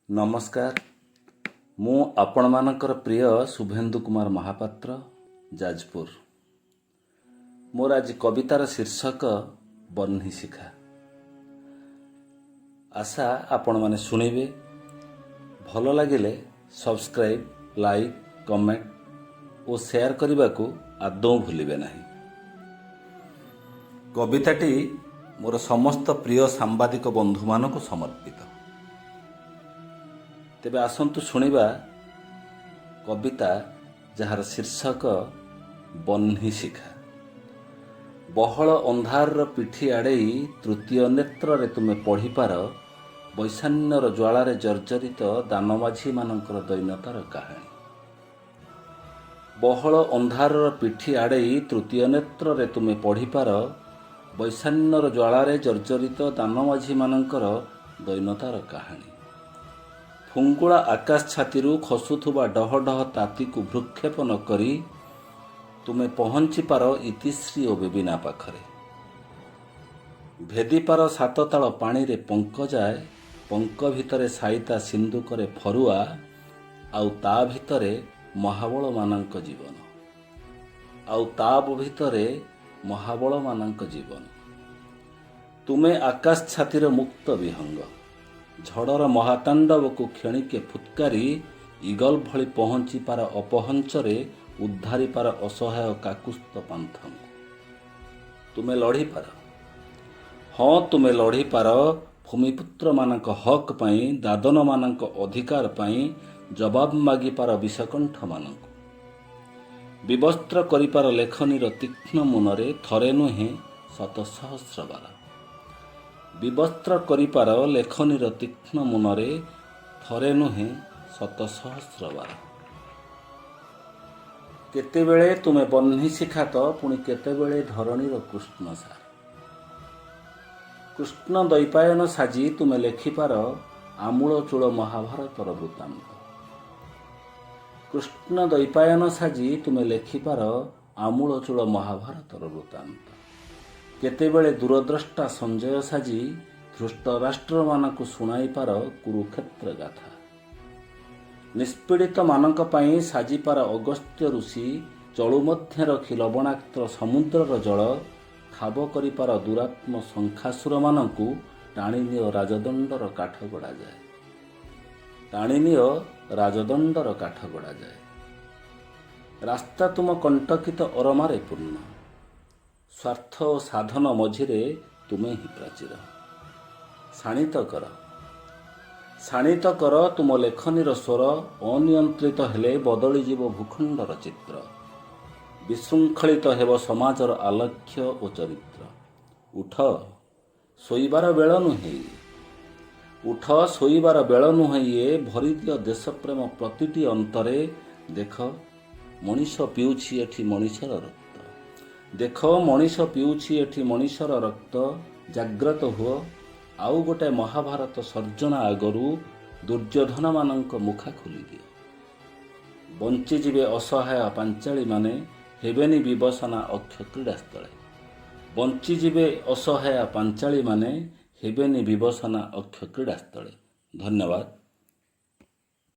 ନମସ୍କାର, ମୁଁ ଆପଣମାନଙ୍କର ପ୍ରିୟ ଶୁଭେନ୍ଦୁ କୁମାର ମହାପାତ୍ର, ଯାଜପୁର। ମୋର ଆଜି କବିତାର ଶୀର୍ଷକ ବହ୍ନି ଶିଖା। ଆଶା ଆପଣମାନେ ଶୁଣିବେ। ଭଲ ଲାଗିଲେ ସବସ୍କ୍ରାଇବ୍, ଲାଇକ୍, କମେଣ୍ଟ ଓ ସେୟାର କରିବାକୁ ଆଦୌ ଭୁଲିବେ ନାହିଁ। କବିତାଟି ମୋର ସମସ୍ତ ପ୍ରିୟ ସାମ୍ବାଦିକ ବନ୍ଧୁମାନଙ୍କୁ ସମର୍ପିତ। ତେବେ ଆସନ୍ତୁ ଶୁଣିବା କବିତା, ଯାହାର ଶୀର୍ଷକ ବହ୍ନି ଶିଖା। ବହଳ ଅନ୍ଧାରର ପିଠି ଆଡ଼େଇ ତୃତୀୟ ନେତ୍ରରେ ତୁମେ ପଢ଼ିପାର ବୈଷାନ୍ୟର ଜ୍ୱାଳାରେ ଜର୍ଜରିତ ଦାନମାଝୀମାନଙ୍କର ଦୈନ୍ୟତାର କାହାଣୀ। ବହଳ ଅନ୍ଧାରର ପିଠି ଆଡ଼େଇ ତୃତୀୟ ନେତ୍ରରେ ତୁମେ ପଢ଼ିପାର ବୈଷାନ୍ୟର ଜ୍ୱାଳାରେ ଜର୍ଜରିତ ଦାନମାଝୀମାନଙ୍କର ଦୈନ୍ୟତାର କାହାଣୀ। ଫୁଙ୍ଗୁଳା ଆକାଶ ଛାତିରୁ ଖସୁଥିବା ଡହ ଡହ ତାତିକୁ ଭ୍ରୂକ୍ଷେପ ନ କରି ତୁମେ ପହଞ୍ଚିପାର ଇତିଶ୍ରୀ ଓ ବେବିନା ପାଖରେ। ଭେଦିପାର ସାତତାଳ ପାଣିରେ ପଙ୍କ ଯାଏ, ପଙ୍କ ଭିତରେ ସାଇତା ସିନ୍ଦୁକରେ ଫରୁଆ, ଆଉ ତା ଭିତରେ ମହାବଳମାନଙ୍କ ଜୀବନ, ଆଉ ତା ଭିତରେ ମହାବଳମାନଙ୍କ ଜୀବନ। ତୁମେ ଆକାଶ ଛାତିର ମୁକ୍ତ ବିହଙ୍ଗ। ଝଡ଼ର ମହାତାଣ୍ଡବକୁ କ୍ଷଣିକେ ଫୁତ୍କାରି ଇଗଲ ଭଳି ପହଞ୍ଚିପାର ଅପହଞ୍ଚରେ, ଉଦ୍ଧାରିପାର ଅସହାୟ କାକୁସ୍ଥ ପାନ୍ଥଙ୍କୁ। ତୁମେ ଲଢ଼ିପାର, ହଁ, ତୁମେ ଲଢ଼ିପାର ଭୂମିପୁତ୍ରମାନଙ୍କ ହକ୍ ପାଇଁ, ଦାଦନମାନଙ୍କ ଅଧିକାର ପାଇଁ। ଜବାବ ମାଗିପାର ବିଷକଣ୍ଠମାନଙ୍କୁ। ବିବସ୍ତ୍ର କରିପାର ଲେଖନୀର ତୀକ୍ଷ୍ଣ ମୁନରେ, ଥରେ ନୁହେଁ, ଶତ ସହସ୍ର ବାର। ବିବସ୍ତ୍ର କରିପାର ଲେଖନୀର ତୀକ୍ଷ୍ଣ ମୁନରେ, ଥରେ ନୁହେଁ, ଶତ ସହସ୍ର ବାର। କେତେବେଳେ ତୁମେ ବହ୍ନି ଶିଖା ତ ପୁଣି କେତେବେଳେ ଧରଣୀର କୃଷ୍ଣ ସାର। କୃଷ୍ଣ ଦ୍ୱୈପାୟନ ସାଜି ତୁମେ ଲେଖିପାର ଆମୂଳଚୂଳ ମହାଭାରତର ବୃତ୍ତାନ୍ତ। କୃଷ୍ଣ ଦ୍ୱୈପାୟନ ସାଜି ତୁମେ ଲେଖିପାର ଆମୂଳଚୂଳ ମହାଭାରତର ବୃତ୍ତାନ୍ତ। କେତେବେଳେ ଦୂରଦ୍ରଷ୍ଟା ସଞ୍ଜୟ ସାଜି ଧୃତରାଷ୍ଟ୍ରମାନଙ୍କୁ ଶୁଣାଇପାର କୁରୁକ୍ଷେତ୍ର ଗାଥା। ନିଷ୍ପୀଡ଼ିତମାନଙ୍କ ପାଇଁ ସାଜିପାର ଅଗସ୍ତ୍ୟ ଋଷି। ଚଳୁ ମଧ୍ୟ ରଖି ଲବଣାକ୍ତ ସମୁଦ୍ରର ଜଳ, ଠାବ କରିପାର ଦୁରାତ୍ମ ଶଙ୍ଖାସୁରମାନଙ୍କୁ, ଟାଣିନିଅ ରାଜଦଣ୍ଡର କାଠଗଡ଼ା ଯାଏ, ଟାଣିନିଅ ରାଜଦଣ୍ଡର କାଠଗଡ଼ା ଯାଏ। ରାସ୍ତା ତୁମ କଣ୍ଟକିତ ଅରମାରେ ପୂର୍ଣ୍ଣ। ସ୍ୱାର୍ଥ ଓ ସାଧନ ମଝିରେ ତୁମେ ହିଁ ପ୍ରାଚୀର। ଶାଣିତ କର, ଶାଣିତ କର ତୁମ ଲେଖନୀର ସ୍ୱର। ଅନିୟନ୍ତ୍ରିତ ହେଲେ ବଦଳିଯିବ ଭୂଖଣ୍ଡର ଚିତ୍ର, ବିଶୃଙ୍ଖଳିତ ହେବ ସମାଜର ଆଲେଖ୍ୟ ଓ ଚରିତ୍ର। ଉଠ, ଶୋଇବାର ବେଳ ନୁହେଁ ଇଏ। ଉଠ, ଶୋଇବାର ବେଳ ନୁହେଁ ଇଏ। ଭରିଦିଅ ଦେଶପ୍ରେମ ପ୍ରତିଟି ଅନ୍ତରେ। ଦେଖ, ମଣିଷ ପିଉଛି ଏଠି ମଣିଷର ରକ୍ତ। ଦେଖ, ମଣିଷ ପିଉଛି ଏଠି ମଣିଷର ରକ୍ତ। ଜାଗ୍ରତ ହୁଅ। ଆଉ ଗୋଟେ ମହାଭାରତ ସର୍ଜନା ଆଗରୁ ଦୁର୍ଯ୍ୟୋଧନମାନଙ୍କ ମୁଖା ଖୋଲିଦିଅ। ବଞ୍ଚିଯିବେ ଅସହାୟ ପାଞ୍ଚାଳୀମାନେ, ହେବେନି ବିବସନା ଅକ୍ଷ କ୍ରୀଡ଼ାସ୍ଥଳେ। ବଞ୍ଚିଯିବେ ଅସହାୟ ପାଞ୍ଚାଳୀମାନେ, ହେବେନି ବିବସନା ଅକ୍ଷ କ୍ରୀଡ଼ାସ୍ଥଳେ। ଧନ୍ୟବାଦ।